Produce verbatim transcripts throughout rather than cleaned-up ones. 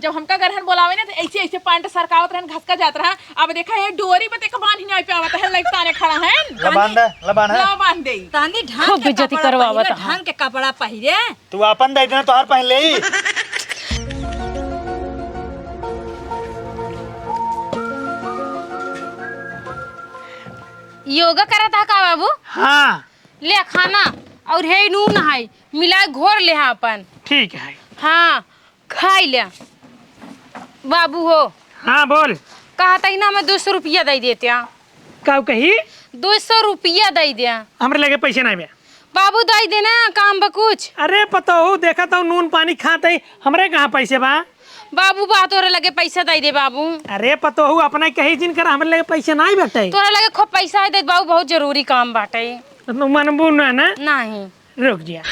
जब हमका गरहन बोलावे ना, तो ऐसे, ऐसे पैंट सरकावत रहन, घसका जात रहा। अब देखा, ये डोरी पे तेका बांध ही नहीं पावत है, लइक ताने खड़ा है। ला बांध दे, ला बांध दे। ला बांध दे। तनी ढंग खूब के बेइज्जती कपड़ा करवावत पहिरे, है। ढंग के कपड़ा पहिरे। तू आपन दे देना, तोहार पहन ले। योगा करत हा का बाबू? हाँ। ले खाना, और है नून है, मिलाए घोर ले हा अपन। ठीक है। हाँ, खाई ले। बाबू हो। हाँ, बोल। कहा तही ना, हमें दो सौ रुपया दे देते हैं। का कही? दो सौ रुपया दे दे। हमरे लगे पैसे नहीं बे। बाबू, दे देना, काम बा कुछ। अरे पतोहू, देखा तो नून पानी खात है, हमरे कहाँ पैसे बा? बाबू बा, तोरे लगे पैसा दे दे बाबू। अरे पतोहू, अपना कही जिन कर, हमरे लगे पैसे नहीं बाटे। तोरे लगे खूब पैसा है, दे बाबू, बहुत जरूरी काम बाटे। तो मनबू ना, ना? नहीं। रुक जा।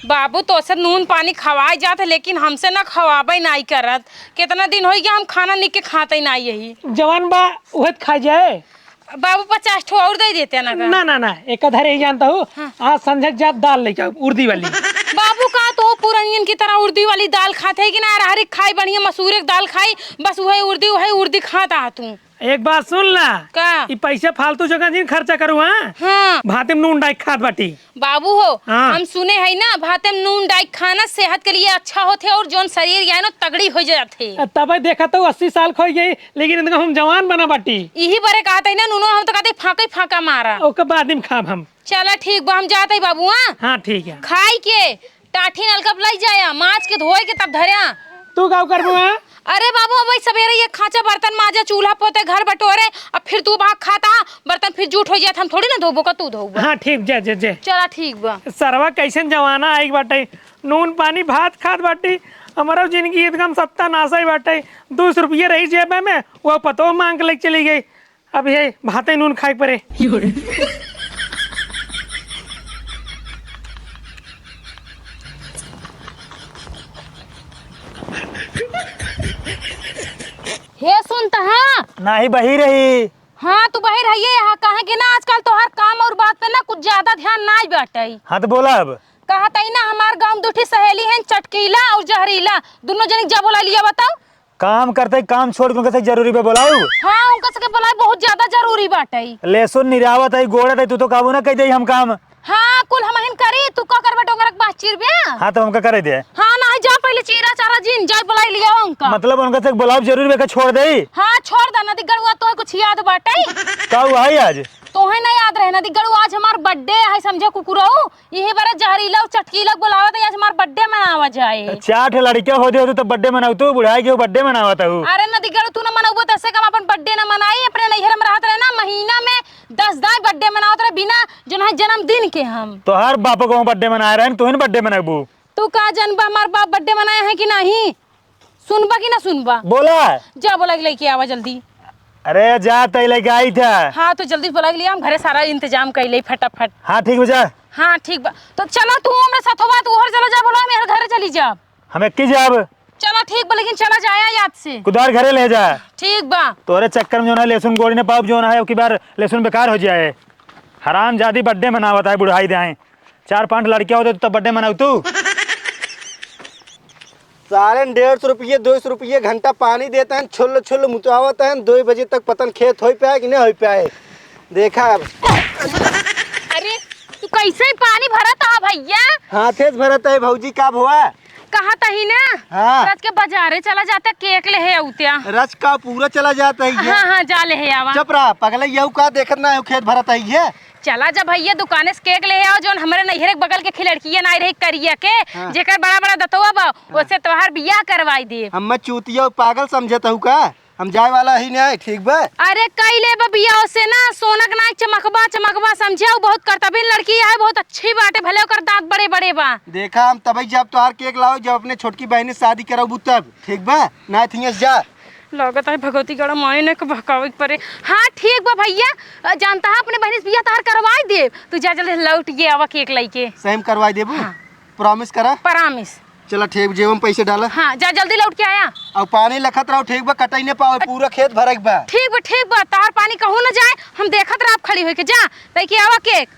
बाबू, तोसे नून पानी खवाए जात है, लेकिन हमसे ना खवाबे नाई करत। कितना दिन होई गया हम खाना निक के खाते ही नाई यही। जवान बा, उहे त खा जाए। बाबू, पचास ठो और दे देते ना का? ना, ना, ना, एक आधा रही जानता हूँ। हाँ। आज संझक जात दाल लेके आओ, उर्दी वाली। बाबू, का तो पुरनियन की तरह उर्दी वाली दाल खाते हैं कि ना? अरहरी खाई, बढ़िया मसूरी की दाल खाई, बस वही उर्दी, वही उर्दी खाता है तू। एक बात सुन ला। का? ई पैसा फालतू जगह जिन खर्चा करू, हाँ? हाँ। भाते में नून डाइक खात बाटी। बाबू हो, हाँ। हम सुने है ना, भाते में नून डाइक खाना सेहत के लिए अच्छा होते और जौन शरीर या ना तगड़ी हो जाते। तबे देखा तो अस्सी साल खोई गई, लेकिन इनका हम जवान बना बाटी। यही बरे कहते हैं ना, नूनो हम तो कहते फाँका ही फाँका मारा। ओके बाद में खाब हम। चला ठीक बा, हम जाते ही बाबू, हाँ? हाँ, ठीक है। खाई के टाठी नलका पे लई जाया, माज के धोए के तब धर्या। तू का करबू, हाँ? अरे बाबू, अब सवेरे ये खांचा बर्तन माजे, चूल्हा पोते, घर बटोरे, अब फिर तू भाग खाता, बर्तन फिर जूठ हो जात, हम थोड़ी ना धोबो का, तू धोबो। हाँ, ठीक, जे, जे, जे। चला, ठीक बा। सरवा कैसन जमाना आई बाटे, नून पानी भात खात बाटी, हमारा जिंदगी एकदम सत्यानाश आई बाटे। दो सौ रुपये रही जेबे में, वो पतो मांग के लेके चली गई। अब ये भाते नून खाए के परे। हे सुनत हा? नाही बही रही। हाँ, तू बही रहिए यहाँ, काहे कि ना आजकल तोहार काम और बात पे ना कुछ ज्यादा ध्यान नाही बाटई। हाँ, तो बोला अब। कहत हई ना, हमार गाँव में दू ठी सहेली हैं, चटकीला और जहरीला, दुनो जनी के जा बोलाइ लिया बताओ। काम करते ही काम छोड़ के उनका से जरूरी बा बोलाऊ? हाँ, उनका से के बोलाए बहुत ज्यादा जरूरी बाटे। लहसुन निरावत है, गोड़त है, तू तो काबू ना कह दे हम काम। हाँ, कुल हमहिन करी, तू का करबे डोंगरक बास चीरबे? हाँ, तो हमका करे दे। हाँ, नाही जा पहले चीरा चारा जिन, जा बोलाइ लिया उनका। मतलब उनका से बोलाओ जरूरी बा, का छोड़ दे? हाँ, छोड़ दे, नदी गड़ुआ तोहे कुछ याद बाटे? का हुआ है आज? तोहे ना याद रहे नदी गड़ुआ, आज हमार birthday है, समझे कुकुरऊ? यही बारे जहरीला और चटकीला के बोलावत है, आज हमार birthday मनावा जाए। चार ठे लड़किया होते होते तो birthday मनाऊ, तू बुढ़ाई के birthday मनावत हूँ। अरे नदी गड़ू, तू ना मनउबो तो ऐसे कम अपन birthday ना मनाई, अपने नैहर में रहत रहे ना, महीना में दस दाई birthday मनावत रहे, बिना जौन है जन्मदिन के हम। तोहार बाप को birthday मनाए रहे, तू ही birthday मनाबू। तू का जनबा हमार बाप birthday मनाए है कि नहीं? सुनबा कि ना सुनबा? बोला। जा बोला के लेके आवा जल्दी। अरे जा तई लेके आई था। हाँ तो जल्दी बोला के लिया, हम घरे सारा इंतजाम कर ले फटाफट। हाँ ठीक बा जा। हाँ ठीक बा, तो चला तू हमरे साथ होबा, तू हर चला जा बोला, मेरे घरे चली जा। हम एक ही जाब। चला ठीक बा, लेकिन चला जाया याद से। कुदार घरे ले जा। ठीक बा। तोरे चक्कर में जौन है लहसुन गोड़ी ना पाउब, जौन है अब की बार लहसुन बेकार हो जाए। हरामजादी birthday मनावत है बुढ़ाई दे आए। चार पांच लड़किया होते तो birthday मनाऊ तू। सारे डेढ़ सौ रुपये, दो सौ रुपये घंटा पानी देते हैं, छुल्ल छुल्ल मुतावत हैं, दो बजे तक पता न खेत होई पाए कि नहीं होई पाए। देखा अब। अरे, तू कैसे ही पानी भरत हा भैया? हाथे से भरत है भौजी, का भवा? कहा तही ना, हाँ। रच के बाजारे चला जाता, cake लेहे आउत्या। रच का पूरा चला जाता है ये। हाँ, हाँ, जा लेहे आवा। चुप रहा, पगला, यहू का देखत ना है, खेत भरत है ये। चला जा भैया, दुकाने से cake लेहे आवा, जौन हमरे नैहरे के बगल के खिलड़किया नाई रही करिया के, हाँ। जेकर बड़ा बड़ा दतवा बा, हाँ। ओसे तोहार बियाह करवाई देब। हम्मे चूतिया पागल समझत हऊ का? हम जाए वाला ही नहीं, ठीक बा? अरे कई लेबा बियाह ओसे ना, सोना के नाई चमकबा, चमकबा समझे, उ बहुत करतबीन लड़की है, बहुत अच्छी बाटे, भले ओकर दांत बड़े बड़े बा। देखा हम तबई जब तोहार cake लाओ, जब अपने छोटकी बहनी से शादी कराबू तब, ठीक बा? ना थियस जा। लागत है भगवती गड़ा माई ने के बहकावे के परे। हाँ ठीक बा भैया, अ, जानता है अपने बहनी से बियाह तोहार करवाई देब, तू जा जल्दी लौट के आवा cake लेके। सही में करवाई देबू? हाँ। Promise करा। Promise। चला ठीक, जेब में पैसे डाला। हाँ, जा जल्दी लौट के आया। और पानी लखत रहो, ठीक बा, कटाई नहीं पावे, पूरा खेत भरक बा। ठीक बा, ठीक बा, तार पानी कहूँ न जाए, हम देखत रहब खड़ी होके। जा, लेके आवा cake,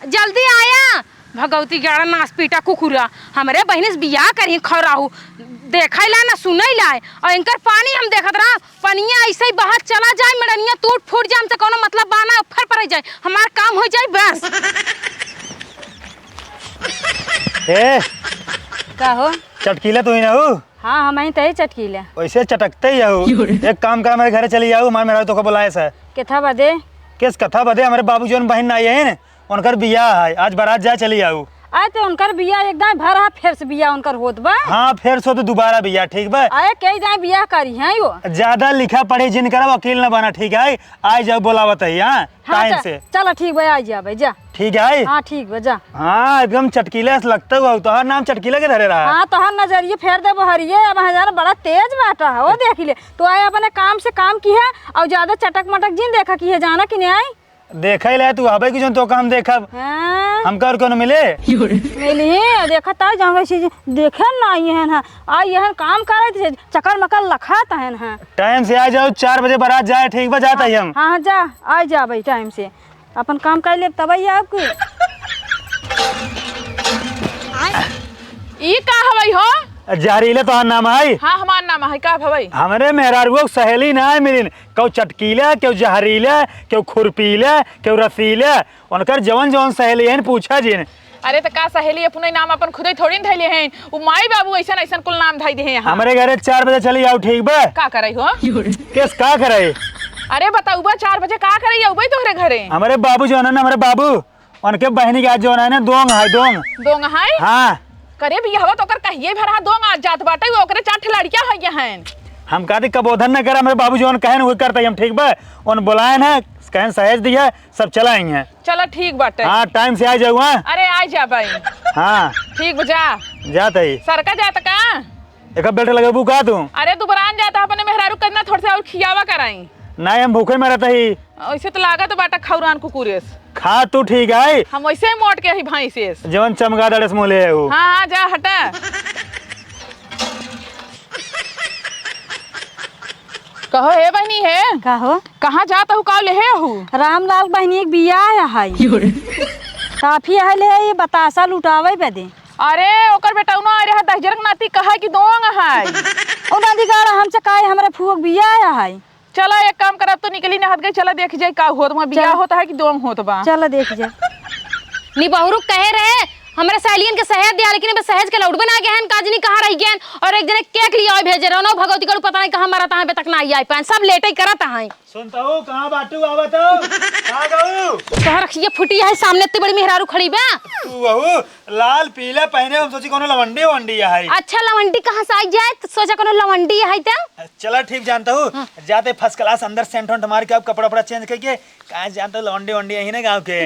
जल्दी आया। भगवती गाड़ा नास पीटा कुकुरा, हमरे बहिनी से बियाह करिहे खौराहू, देखै ला ना सुनै ला। और इनकर पानी हम देखत रहा, पनिया ऐसे ही बहत चला जाए, मड़निया टूट फूट जाए, हमसे कौनो मतलब बा ना, फर पड़ जाए, हमार काम हो जाए बस। ए, का हो? चटकीला तू ही ना हो? हाँ, हम ही तही चटकीला। वैसे चटकते ही हो। एक काम कर, हमारे घरे चली आओ, हमारे मेहरारू तोका बुलाए से। केथा बदे? किस कथा बदे? हमारे बाबू जौन बहिन आई है ना, उनकर बियाह है, आज बारात जाए चली आऊ। आए तो उनकर बियाह एक दाएं भर हा, फेर से बियाह उनकर होत बा। हाँ, फेर से तो दोबारा बियाह, ठीक बा? आए कई दाएं बियाह करी हैं यो। ज्यादा लिखा पढ़ी जिन करा, वकील न बना, ठीक है? आए जाओ, बोलावत है, हाँ, हाँ, टाइम च-, से। चला ठीक बा, आ जाबे, जा। ठीक है? हाँ, ठीक बा, जा। हाँ, एकदम चटकीला से लगता हुआ, तोहार नाम चटकीला के धरे रहा। हाँ, तोहार नजरिए फेर दे बहरिए, अब हजार बड़ा तेज बाटा है, वो देख ले। तो आए अपने काम से काम की है, और ज्यादा चटक मटक जिन देखा की है, जाना कि नहीं आई? देखै ले तू हबै कि जौन तोका हम देखब। हाँ। हमका और कौनो मिले? मिली, देखत आई, जहाँ वैसे देखे ना आई हन, हाँ। आई हन काम करे, चकर मकर लखत हन, हाँ। टाइम से आ जाओ, चार बजे बारात जाए, ठीक बा, जात हई हम। हाँ, हाँ, जा, आ जा भाई टाइम से। अपन काम कर ले, तब आई आपकी। ई का हवई हो? जहरीले तोहार नाम है? हाँ, हमार नाम है, का भवई? हमरे मेहरारुओ के सहेली ना मिलिन, केहू चटकीला, केहू जहरीला, केहू खुरपीला, केहू रसीला। उनकर जवन जवन सहेली हइन, पूछा जिन। अरे, त का सहेली अपने नाम अपन खुदे थोड़ी न धइले हइन। उ माई बाबू अइसन अइसन कुल नाम धइ दिहे यहाँ। हमरे घरे चार बजे चली आऊ, ठीक बा? का करई हो? केस का करई? अरे, बताऊ बा, चार बजे का करई आऊ बा तोहरे घरे? हमरे बाबू जवन है ना, हमरे बाबू, उनके बहिनी के आज जवन है ना, दोंग है, दोंग। दोंग है? हाँ। करे बियहवा तो ओकर कहिए भर हा दोंग आज जात बाटे, वो ओकरे चार ठे लड़किया है हइन। हम कहते कबोधन न करा, हमरे बाबू जवन कहन, वो करता ही हम, ठीक बा? उन बुलाए ना, कहन सहेज दिया, सब चला आई हैं। चला ठीक बाटे। हाँ, टाइम से आ जाऊ, हाँ? अरे, आ जा भाई। हाँ। ठीक बा, जा। जात है। सरका जात का? एक बेल्ट लगेबू का तू? अरे, दुबरान जात है, अपने मेहरारू करना थोड़े से और खियावा कराई। नहीं, हम भूखे मरत ही। ऐसे तो लागत बाटा खौरान कुकुरेस। खा तू ठीक है। हम वैसे ही मोट के ही भैंसेस। जवन चमगा दड़स मोले है वो। हाँ, हाँ, जा हटा। कहो हे बहिनी हे। का हो? कहाँ जात हू, का लेहे हू? रामलाल बहिनी एक बियाह है। काफी है ले, ये बतासा लुटावे बदे। अरे, ओकर बेटौनो आ रहा दहिजर के नाती कहा कि दोंग है। ओ नदी गाड़ा हमसे काहे, हमरे फुआ के बियाह है। चला एक काम करब तो निकली नहत गई, चला देख जाए का होत बा, बियाह चला। होत है कि दोंग होत बा। चला देख जाए। निबहुरू कहे रहे, हमरे सहेलियन के सहेज दिया, लेकिन अब सहेज के लौटबे ना गए हैं, का जनी कहाँ रह गए हैं। और एक जने केक लिया भेजे रहो ना, भगवती करू पता नहीं कहाँ मरत है, अबे तक ना आई पाए, सब लेटे ही करत है। सुनता हूँ, कहाँ बाटू, आवत हो? कहाँ गऊ? तोहर अखिए फुटी है, सामने इतनी बड़ी मेहरारू खड़ी बा। तू वहू लाल पीला पहने, हम सोची कोनो लवंडी वंडी है। अच्छा, लवंडी कहाँ से आई जाए? तो सोचा कोनो लवंडी है त? चला ठीक जानता हूँ, हाँ। जाते first class अंदर सेंट वेंट मार के अब कपड़ा वपड़ा चेंज करके, कहाँ जानता हूँ लवंडी वंडी यही ना गाँव के।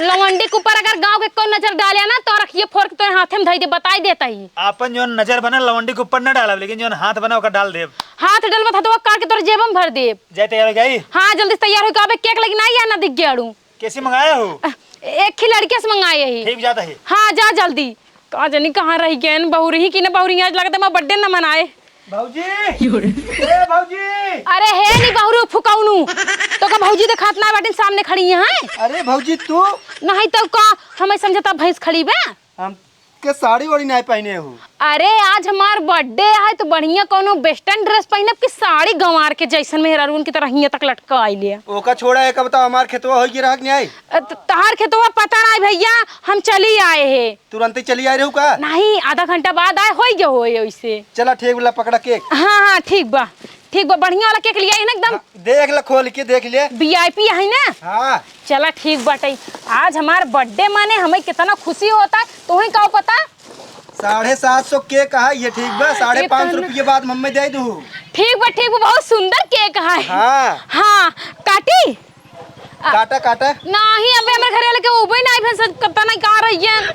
लवंडी के ऊपर अगर गाँव के कोई नजर डाले ना, तो रखिए फोड़ के तोरे हाथे में धई दे, बताई देता ही। आपन जो नजर बना लवंडी के ऊपर ना डालब, लेकिन जो हाथ बना ओकर डाल देब। हाथ डलबत हथवा काट के तोरे जेब में भर देब। जाए तैयार हो गई? हाँ, जल्दी से तैयार हो के आबे, केक लेके ना आइया ना दिख गया अड़ू। कैसे मंगाया हो? एक ही लड़के से मंगाए ही। ठीक जाता है। हाँ, जा जल्दी। का जानी कहाँ रह गए बहुरी की ना बहुरी, आज लगता है मैं बर्थडे न मनाए। भौजी, ए भौजी। अरे हे नी बहुरू फुकौनू, तो का भौजी देखात ना बाटिन सामने खड़ी हैं? अरे भौजी तू। नहीं तो का, हमें समझता भैंस खड़ी बे। हम के साड़ी वाड़ी नहीं पहने हो। अरे आज हमार बर्थडे है तो बढ़िया कोनो वेस्टर्न ड्रेस पहनब कि साड़ी गंवार के जैसन मेहरारून की तरह हियां तक लटका आइले। ओका छोड़ा, एक बताओ हमार खेतवा हो गया रहा कि नहीं? अ, त-, तहार खेतवा पता नहीं भैया, हम चली आए हैं। तुरंत ही चली आए रहू का? नहीं, आधा घंटा बाद आए, होई गयो होए ओइसे। चला ठीक बा, पकड़ा केक। हाँ, हाँ, ठीक बा, ठीक बा, बढ़िया वाला केक लिया है ना एकदम। हाँ, देख ले, खोल के देख ले। वी आई पी है ना? हाँ। चला ठीक बाटे, आज हमार बर्थडे माने हमें कितना खुशी होता, तोहे का पता? साढ़े सात सौ केक है ये, ठीक बा? साढ़े पाँच सौ रुपये बाद मम्मी दे दू। ठीक बा, ठीक बा, बहुत सुंदर केक है। हाँ। हाँ, काटी? काटा, काटा। नाही, अबे हमरे घरे वाले के उबे नाही भेन से, पता नाही कहाँ रहियन।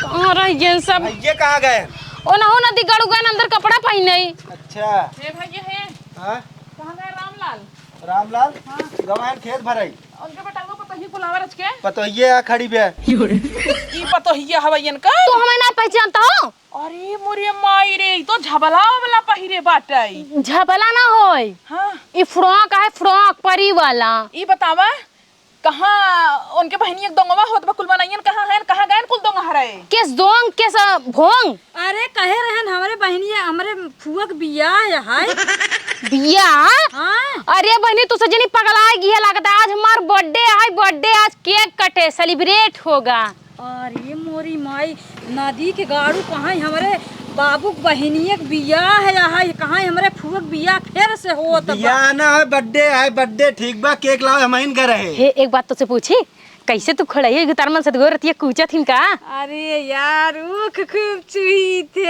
कहाँ रहियन सब? ये कहाँ गए? ओ ना हो ना, दिगड़ गए अंदर कपड़ा पहिने। अच्छा। हे भैया हे। हाँ? कहाँ गए रामलाल? रामलाल? हाँ। गवान खेत भराई। उनके बेटा को पतोहिया बुलावा रच के। पतोहिया आ खड़ी बे। ई पतोहिया हवैयन का? तू हमें ना पहचानता हो? अरे मोरे माई रे, ई तो झबला वाला पहिरे बाटे। झबला ना होय। हाँ। ई फ्रॉक है, फ्रॉक परी वाला। ई बतावा, कहाँ उनके बहिनिया के दोंगवा होत बा, कुल मनइयन कहाँ हैं, कहाँ गएन कुल दोंग हरे? केस दोंग, केस, अ, भोंग? अरे, कहे रहन, हमरे बहिनिया, हमरे फुआ के बियाह है। बियाह? हाँ। अरे बहिनी, तू सजनी पगलाए गिहे लागत है। आज हमार birthday है, birthday, आज cake कटे, celebrate होगा। अरे मोरी माई, नदी के गाड़ू, कहाँ हमरे बाबू के बहिनिया के बियाह है, कहाँ हमरे फुआ के बियाह फेर से होत बा। बियाह ना है, birthday है, birthday, ठीक बा, cake लाओ, हमहिन घर है। हे, एक बात तोसे पूछी, कैसे तू खड़ा है? उतार मन से गोर रतिया कूचा थिन का? अरे यार, ऊख खूब चुही थे।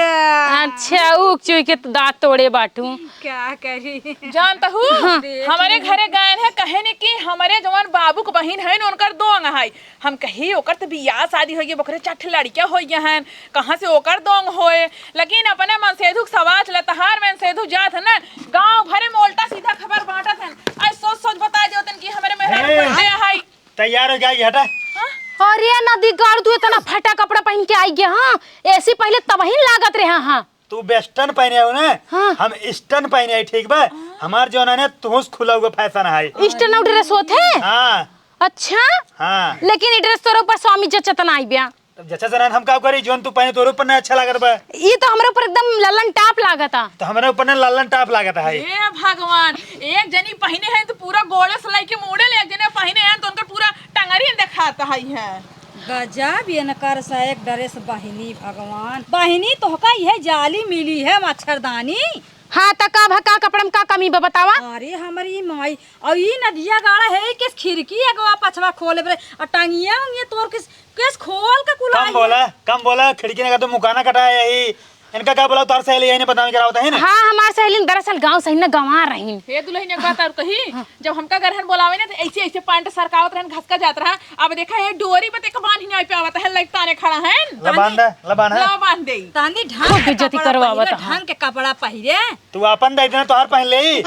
अच्छा, ऊख चुही के तो दांत तोड़े बाटू। का करी? जानत हू, हाँ। हमरे घरे गएन है, कहे ने कि हमरे जवन बाबू के बहिन है न, उनकर दोंग है। हम कही, "ओकर त बियाह शादी होइ गए, ओकरे चार ठे लड़िका होइ गए हैं, कहाँ से ओकर दोंग होए?" लेकिन अपने मनसेधू के सवाल चले, तहार मनसेधू जात है ना, गाँव भरे में उल्टा सीधा खबर बांटत हैं। आज सोच सोच बता देवतन कि हमरे मेहरारू हे। Birthday है। तैयार हो गया, ये हटा। हाँ? अरे नदी गाड़, तू इतना फटा कपड़ा पहन के आई गया, हाँ? ऐसी पहले तबहिन लागत रहे, हाँ। तू western पहने हो ना? हाँ। हम eastern पहने आई, ठीक बा? हमार जौन है ना, तुहस खुला हुआ fashion है। Eastern dress होत है? हाँ। अच्छा? हाँ। लेकिन ई dress तोरे ऊपर स्वामी जचत ना आई ब्या। तब जचा जनान हम का करी, जौन तू पहने तोरे ऊपर ना अच्छा लागत बा। ई तो हमरे ऊपर एकदम लल्लन टाप लागता। तो हमरे ऊपर ना लल्लन टाप लागत है। हे भगवान, एक जनी पहिने हैं तो पूरा गोड़े से लेके मूड़े ले, एक जने पहिने हैं तो उनकर पूरा टंगरी देखात है, है। गजब इनकर से एक dress बहिनी, भगवान। बहिनी, तोहका इहे जाली मिली है मच्छरदानी। हाँ, त का भा, का कपड़ा में का कमी बा, बतावा? अरे हमरी माई, और ई नदिया गाड़ा है, किस खिड़की अगवा पछवा खोले बरे, और टंगिया उंगिया तोर किस, किस खोल के कुल कम आई बोला, है। कम बोला, खिड़की ने का तो मुकाना कटा है यही। इनका का बोला, तार सहेली यही ने बदनामी करावत है ना? हाँ, हमार सहेली दरअसल गाँव से ही ना गंवा रही। हे दुल्हन, एक बात और कही, हाँ। जब हमका गरहन बोलावे ना, तो ऐसे, ऐसे pant सरकावत रहन, घसका जात रहा। अब देखा, ये डोरी पे तेका बांध ही नहीं पावत है, लाइक ताने खड़ा है। ला बांध दे, ला बांध दे। ला बांध दे। तानी ढंग खूब के बेइज्जती कपड़ा करवावत पहिरे, है। ढंग के कपड़ा पहिरे। तू आपन दे देना, तोहार पहन ले।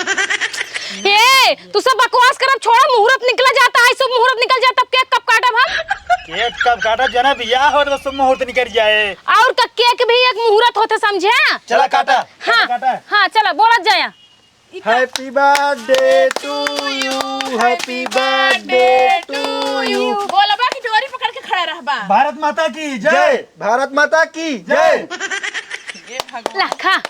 ए, तू सब बकवास करब छोड़ा, मुहूर्त निकला जाता है, शुभ मुहूर्त निकल जाता, अब cake कब काटब हम? Cake कब काटब? जना बियाह हो तो शुभ मुहूर्त निकल जाए। और का cake भी एक मुहूर्त होते समझे? चला काटा, हाँ, काटा। हाँ, चला, बोलत जाया। Happy birthday to you, happy birthday to you। बोलबा कि डोरी पकड़ के खड़ा रहबा। भारत माता की जय। जय, भारत माता की जय। हे भगवान। ला, खा।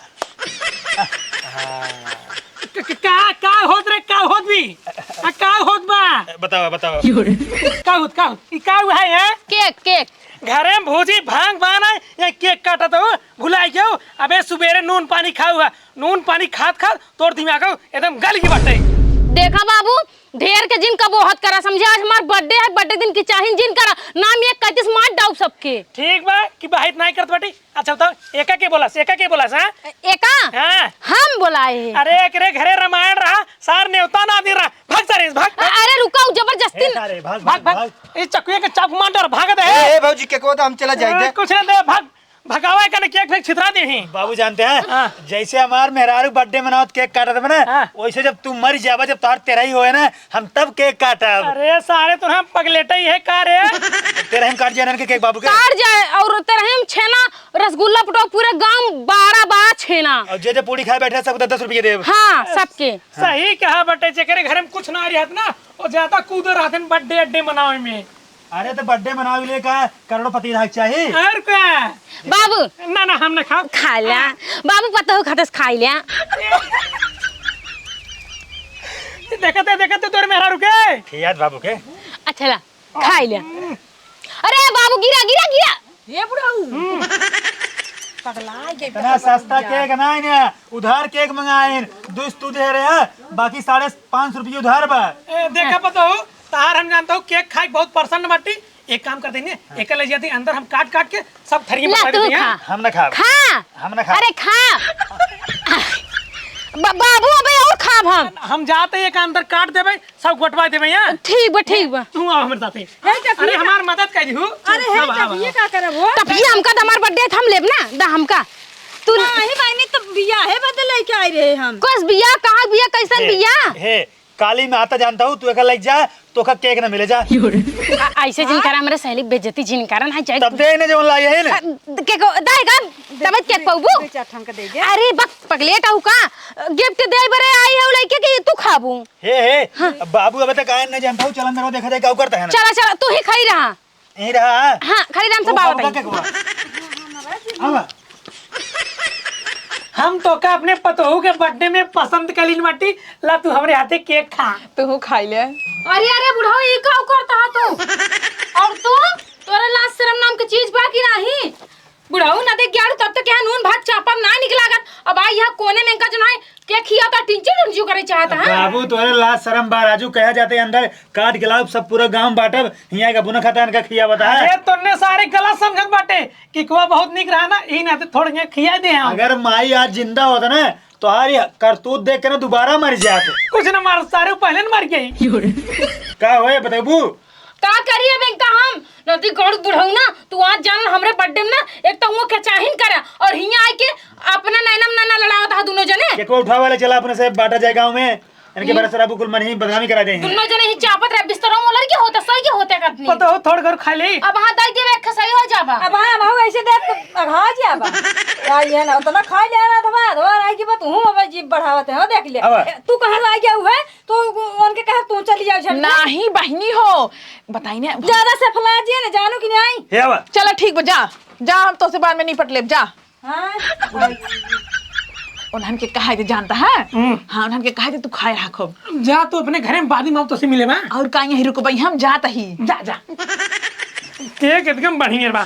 क-, क-, का, का होत रे, का होत भी? आ, का होत बा? बतावा, बतावा। का होत, का होत? ई का हुआ है, हैं? Cake, cake। घरे में भूजी भांग बाना, ये cake काटत हो, भुलाई गयो। अबे सुबेरे नून पानी खाऊ है, नून पानी खात खात तोर दिमाग एकदम गल गई बाटे। देखा बाबू, ढेर के जिन कबोहत करा, समझे? आज हमार birthday है, birthday दिन की चाहिन जिन करा, नाम एक कहतीस मार डाउब सबके। ठीक बा कि बाहित नाहीं करत बाटी। अच्छा बताओ, एका के बोलास, एका के बोलास, हाँ? एका? हाँ। हम बोलाए हैं। अरे एकरे घरे रामायण रहा, सार नेवता ना दे रहा, भाग सारे, भाग, भाग। अरे रुका, उ जबरदस्ती ए, सारे, भाग, भाग, भाग, भाग। भाग। इस चकुए के चाप मार डार, भाग दे। ए, ए, भौजी, cake को तो हम चला जाए ए, दे। कुछ ना दे, भाग। भगावे कने cake फेंक छितरा देही। बाबू जानते हैं, हाँ। जैसे हमार मेहरारू birthday मनावत cake काटत बा ना, हाँ। वैसे जब तू मर जाबा, जब तोहार तेरही होए ना, हम तब cake काटब। अरे सारे, तो हम पगलेटे ही है का रे? तेरही में काट जाए ना के cake बाबू के। काट जाए और तेरही में छेना, रसगुल्ला, पुटो, पूरे गांव बारह बारह छेना। और जे जे पूरी खाए बैठे, सबको दस दस रुपये देब। हाँ, सबके। सही कहा बटे, जेकरे घर में कुछ ना रहत ना, वो ज्यादा कूदे रहत हैं birthday अड्डे मनावे में। अरे तो birthday मनावे ले का करोड़पति रहे के चाही? और का? बाबू। ना, ना, हम ना खाब। खा ल्या। बाबू पतोहू खाते से खाई ल्या। देखते, देखते तोर मेहरारू के। खियात बाबू के। अच्छा ला, खाई ल्या। अरे बाबू गिरा, गिरा, गिरा। हे बुढ़ऊ। पगला गए। इतना सस्ता cake ना है, उधार cake मंगाइन, दुस तू दे रहे हैं, बाकी साढ़े पाँच सौ रुपये उधार बा। ए, देखा पतोहू, तार हम जानता हूँ cake खाए के बहुत पसंद बाटी। एक काम करते हैं, हाँ। एक ले जाते हैं अंदर, हम काट काट के सब थरिये में ला, बटवा तू देते हैं। खा। हम ना खाब। खा। हम ना खाब। अरे खा। ब-, बाबू अबे और खाब हम। हम जाते हैं एक अंदर काट देबे, सब गोटवा देबे यहाँ। ठीक बा, ठीक बा। तू आओ हमरे साथे। हे, कपिया अरे का हमार मदद कर दीहू। अरे हे, आवा, आवा, कपिया आवा। का करब हो? कपिया हमका तो हमार birthday था, हम लेब ना, दा हमका। तू नहीं, बहिनी, तो बियाहे बदे लेके आए रहे हम। कस बियाह, कहाँ बियाह, कैसन हे, बियाह? हे, काली माता जानता हूँ, तू एका लग जा, तोका cake ना मिले जा। आ, ऐसे जिन करा, हमरे सहेली बेइज्जती जिन करा, ना जाए। तब दे ने जौन लाई है ना। आ, के को, दाई का, तब cake पाऊबू? दे चार ठन का दे दे। अरे बक, चॉकलेट आऊ का? गिफ्ट देइ बरे आई है उ लइके कि तू खाबू? हे, हे, हाँ। अब बाबू अबे तक आए न, जानता हूँ, चल अंदर वो देखा जाए का करता है ना। चला, चला, तू ही खड़ी रहा। यहीं रहा? हाँ, खड़ी रहा, हम सब ओ, बाबा बाबू का ताई। केक हुआ? आवा। हम तोका अपने पतोहू के बर्थडे में पसंद कलीन बाटी, ला तू हमरे हाथे केक खा। तू खाई ले। अरे, अरे, बुढ़ऊ, ई का करता है तू? और तू, तोरे लाज शरम नाम के चीज बा कि नाही? बुढ़ऊ ना देख ग्यारू, तब तक यहाँ नून भात चापब ना निकलागत। अब आई यहाँ कोने में इनका जो है, के खिया तो टिंचू टुंचू करे चाहता है। बाबू, तोरे लाज शरम बा राजू, कहा जाते अंदर काट के लाओ, सब पूरा गांव बांटब, हियाँ का बुना खाता इनका खिया बता। अरे, तोन्ने सारे गलत समझत बाटे, केकवा बहुत निक रहा ना, ई नाते थोड़ा यहाँ खिया दे हम। अगर माई आज जिंदा होता ना, तोहारी करतूत देख के ना दोबारा मर जात। कुछ ना मार, सारे पहले न मर गई। का होए बतेबू? का करी अब इनका हम? नदी गौड़ बुढ़ऊ ना, तू आज जान हमरे बर्थडे में ना, एक तो हुआ के चाहिन करा और हियाँ आइके अपना नैनम नैना लड़ावत हा दोनों जने। केकवा उठावे ले चला अपने से बांटा जाए गाँव में। इनके हम्म। बारे शराब कुल मन ही बदनामी करा दे हैं। दोनों जने ही चापत रहे, बिस्तरों में लड़ के होता, सही के होते कतनी। पता हो, थोड़ घर खा ले। अब हाँ, दई देवे, एक सही हो जाबा। अब हाँ, हम ऐसे देख के अघा जाबा। या ये ना, उतना खा ले ना, धमा, धमा, आई की बात, हूँ, अब जीभ बढ़ावत है, हो, देख ले। अब। तू कहाँ ला गया हुआ है? तो उनके कहे तू चली जाओ झट। नाही बहिनी हो, बताई ना। ज्यादा सफला जी ने जानू कि नाही? हे आवा। चला ठीक बा, जा, जा, हम तोसे बाद में निपट लेब, जा। हाँ। उन्हन के कहा दे जानता है? हम्म। हाँ, उन्हन के कहा दे तू खाए रहा खूब। जा तू अपने घरे में, बाद में हम तोसे मिले बा। और का यहीं रुकबई, हम जात ही। जा, जा। केक एकदम बढ़िया बा।